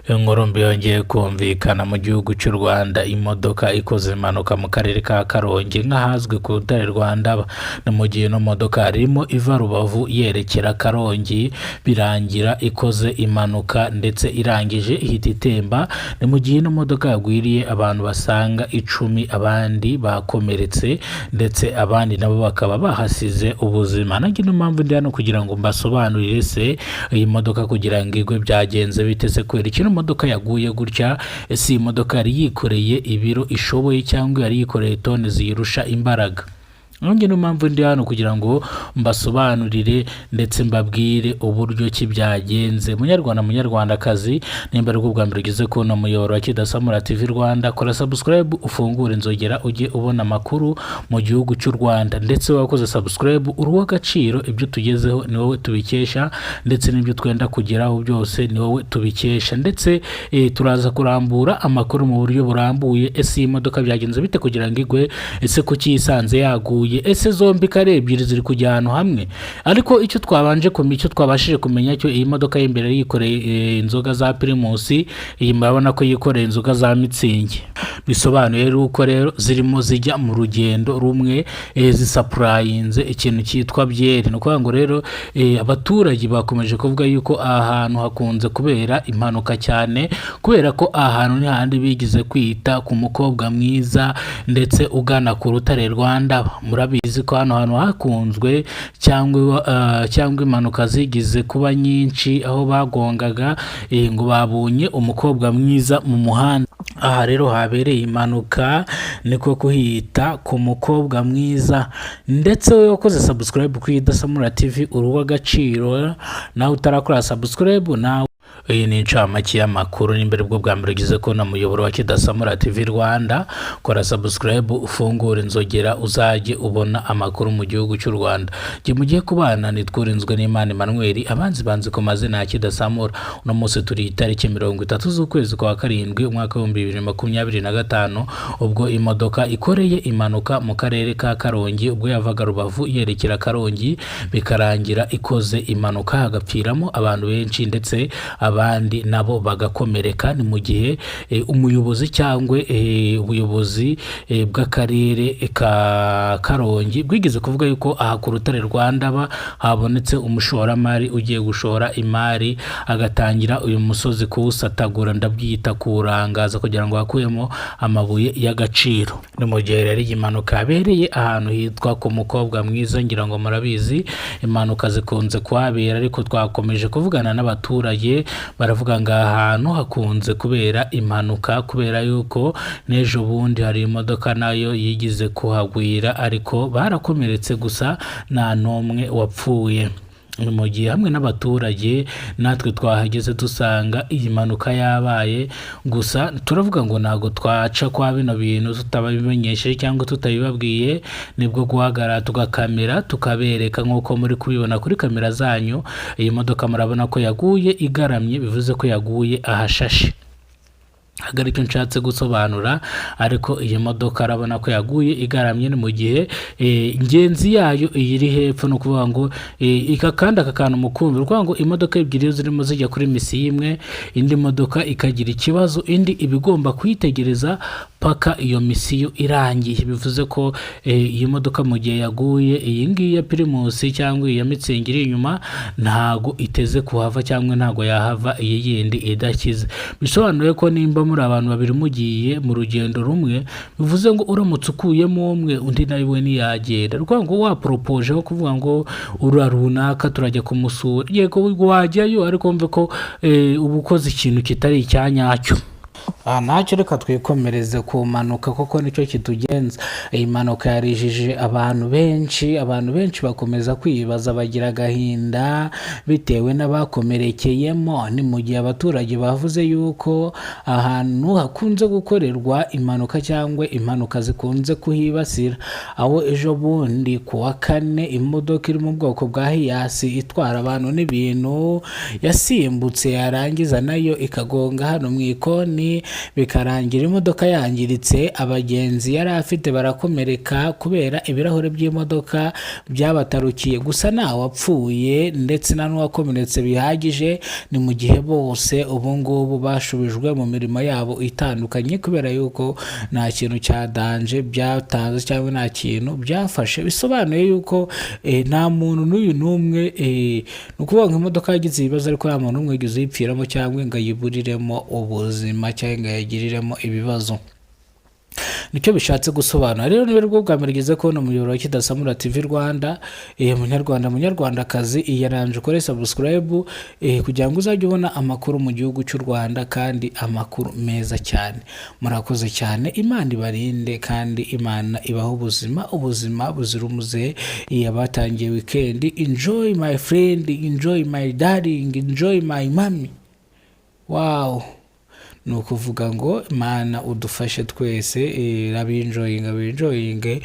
Inkuru mbi yongeye kumvikana mu gihugu cy'u Rwanda, imodoka ikoze impanuka mu karere ka Karongi nk'ahazwi ku Rutare rwa Ndaba. Ni mu gihe ino modoka irimo iva Rubavu yerekera Karongi, birangira ikoze impanuka ndetse irangije ihita itemba. Ni mu gihe ino modoka yagwiriye abantu basaga 10, abandi bakomeretse ndetse abandi nabo bakaba bahasize ubuzima. Nanjye niyo mpamvu ndi hano kugira ngo mbasobanurire se iyi modoka kugira ngo igwe byagenze bite, se kubera iki ino modoka yaguye gutya, ese iyi modoka yari yikoreye ibiro ishoboye cyangwa yari yikoreye toni ziyirusha imbaraga? Nanjye niyo mpamvu ndi hano kugira ngo mbasobanurire ndetse mbabwire uburyo ki byagenze. Munyarwanda, munyarwandakazi, nimba ari bwo bwa mbere ugeze kubona umuyoboro wa Kidasamura TV Rwanda, kora subscribe, ufungure inzogera, ujye ubona amakuru mu gihugu cy'u Rwanda. Ndetse wakoze subscribe, uri uw'agaciro, ibyo tugezeho ni wowe tubikesha, ndetse n'ibyo twenda kugeraho byose ni wowe tubikesha. Ndetse turaza kurambura amakuru mu buryo burambuye. Ese iyi modoka byagenze bite kugira ngo igwe? Ese kuki yisanze yaguye? Ese zombi ko ari ebyiri ziri kujya ahantu hamwe? Ariko icyo twabanje kumenya, icyo twabashije kumenya cyo, iyi modoka y'imbere yikoreye inzoga za Primus, iyi murabona ko yikoreye inzoga za Mützig. Bisobanuye yuko rero zirimo zijya mu rugendo rumwe, zisupplyinze ikintu cyitwa byeri. Ni ukuvuga ngo rero abaturage bakomeje kuvuga yuko aha hantu hakunze kubera impanuka cyane, kubera ko aha hantu ni hahandi bigize kwita ku mukobwa mwiza ndetse ugana ku Rutare rwa Ndaba. Murabizi ko hano hantu hakunzwe cyangwa impanuka zigize kuba nyinshi, aho bagongaga ngo babonye umukobwa mwiza mu muhanda. Aha rero habereye impanuka niko kuhita ku mukobwa mwiza. Ndetse wowe wakoze subscribe kuri Idasamura TV, uri uw'agaciro. Nawe utarakora subscribe, nawe iyi ni incamake y'amakuru. Nimba aribwo bwa mbere ugize kubona umuyoboro wa Kidasamura TV Rwanda, kora subscribe, ufungure inzogera, uzajye ubona amakuru mu gihugu cy'u Rwanda. Jye mugiye kubana nitwurinzwe n'Imana Emmanuel, abanzi banzi ku mazina ya Kidasamura. Uno munsi turi itariki 30 z'ukwezi kwa karindwi, umwaka w'2025, ubwo imodoka ikoreye impanuka mu karere ka Karongi ubwo yavaga Rubavu yerekera Karongi, bikarangira ikoze impanuka hagapfiramo abantu benshi ndetse abandi nabo bagakomereka. Ni mu gihe umuyobozi cyangwa ubuyobozi bw'akarere ka Karongi bwigeze kuvuga yuko aha ku Rutare rwa Ndaba habonetse umushoramari ugiye gushora imari, agatangira uyu musozi kuwusatagura, ndabyita kuwurangaza, kugira ngo hakuyemo amabuye y'agaciro. Ni mu gihe rero iyi mpanuka yabereye ahantu hitwa ku mukobwa mwiza. Ngira ngo murabizi, impanuka zikunze kuhabera, ariko twakomeje kuvugana n'abaturage, baravuga ngo aha hantu hakunze kubera impanuka, kubera yuko n'ejo bundi hari imodoka nayo yigize kuhagwira, ariko barakomeretse gusa, nta n'umwe wapfuye. Ni mu gihe hamwe n'abaturage natwe twahageze dusanga iyi mpanuka yabaye, gusa turavuga ngo ntabwo twaca kwa bino bintu tutababimenyesheje cyangwa tutabibabwiye. Nibwo guhagarara tugakamera, tukabereka nk'uko muri kubibona kuri kamera zanyu. Iyi modoka murabona ko yaguye igaramye, bivuze ko yaguye ahashashe. Ntabwo aricyo nshatse gusobanura, ariko iyi modoka arabona ko yaguye igaramye. Ni mu gihe ingenzi yayo iri hepfo. Ni ukuvuga ngo ika kandi aka kantu mukumbi, ni ukuvuga ngo imodoka ebyiri iyo zirimo zijya kuri mission imwe, indi modoka ikagira ikibazo, indi iba igomba kuyitegereza paka iyo mission irangiye. Bivuze ko iyi modoka mu gihe yaguye, iyi ngiyi ya Primus cyangwa iyi ya Mützig iri inyuma, ntago iteze kuhava cyangwa ntago yahava iyi yindi idakize. Bisobanuye ko nimba muri abantu babiri mugiye mu rugendo rumwe, bivuze ngo uramutse ukuyemo umwe, undi nawe we ntiyagenda. Ni ukuvuga ngo waporopojeho kuvuga ngo uriya runaka turajya kumusura, yego wajyayo, ariko wumve ko uba ukoze ikintu kitari icya nyacyo. Aha ntacyo, reka twikomereze ku mpanuka kuko nicyo kitugenza. Iyi mpanuka yarijije abantu benshi, abantu benshi bakomeza kwibaza, bagira agahinda bitewe n'abakomerekeyemo. Ni mu gihe abaturage bavuze yuko ahantu hakunze gukorerwa impanuka cyangwa impanuka zikunze kuhibasira, aho ejo bundi ku wa kane imodoka iri mu bwoko bwa Hiace itwara abantu n'ibintu yasimbutse, yarangiza nayo ikagonga hano mu ikoni. nini, bikarangira imodoka yangiritse, abagenzi yari afite barakomereka kubera ibirahure by'imodoka byabatarukiye. Gusa ntawapfuye ndetse nta n'uwakomeretse bihagije. Ni mu gihe bose ubu ngubu bashubijwe mu mirimo yabo itandukanye, kubera yuko nta kintu cya danger byatanze cyangwa nta kintu byafashe. Bisobanuye yuko nta muntu n'uyu n'umwe, ni ukuvuga ngo imodoka yagize ibibazo, ariko nta muntu n'umwe wigeze uyipfiramo cyangwa ngo ayiburiremo ubuzima cyangwa ngo ayigiriremo ibibazo. Nicyo bishatse gusobanura. Rero niba aribwo bwa mbere ugeze kubona umuyoboro wa Kidasamura TV Rwanda, munyarwanda, munyarwandakazi, iyaranje ukore subscribe kugira ngo uzajye ubona amakuru mu gihugu cy'u Rwanda, kandi amakuru meza cyane. Murakoze cyane, Imana ibarinde kandi Imana ibahe ubuzima buzira umuze. Abatangiye weekend, enjoy my friend, enjoy my darling, enjoy my mommy. Wow, ni ukuvuga ngo Imana udufashe twese. Abenjoyinga benjoyinge.